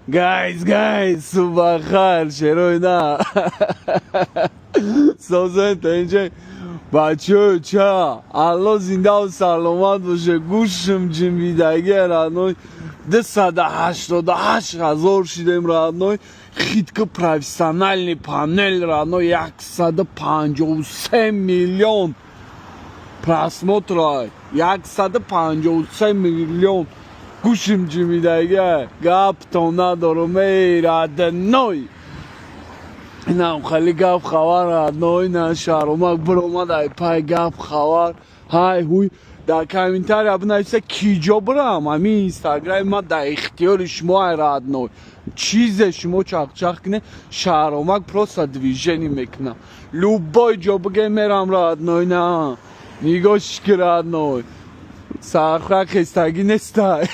Guys, guys, субахайр, шерои на. Созен инҷа, бачаҳо, ча Алло зиндаву саломат боше. Гӯшм ҷимбидаги, родной, 288 000 шидем, родной. Хитка профессиональный панел, родной, 153 миллион просмотра, 153 миллион. Гӯшим ҷимидаги, гаптон надорум, эй родной. Инам хеле гап хабар, родной. На шаромак биромад, ай пай гап хабар. Ҳай ҳуй, дар комментария бинависа, ки ҷо бирам. Ҳамин Инстаграми ман дар ихтиёри шумо, ай родной. Чизе шумо чақчақ кунед, шаҳромак просто движение мекунам. Любой ҷо биге, мерам, родной. На нигоҳш ки, родной, сархра хестагӣ нестай.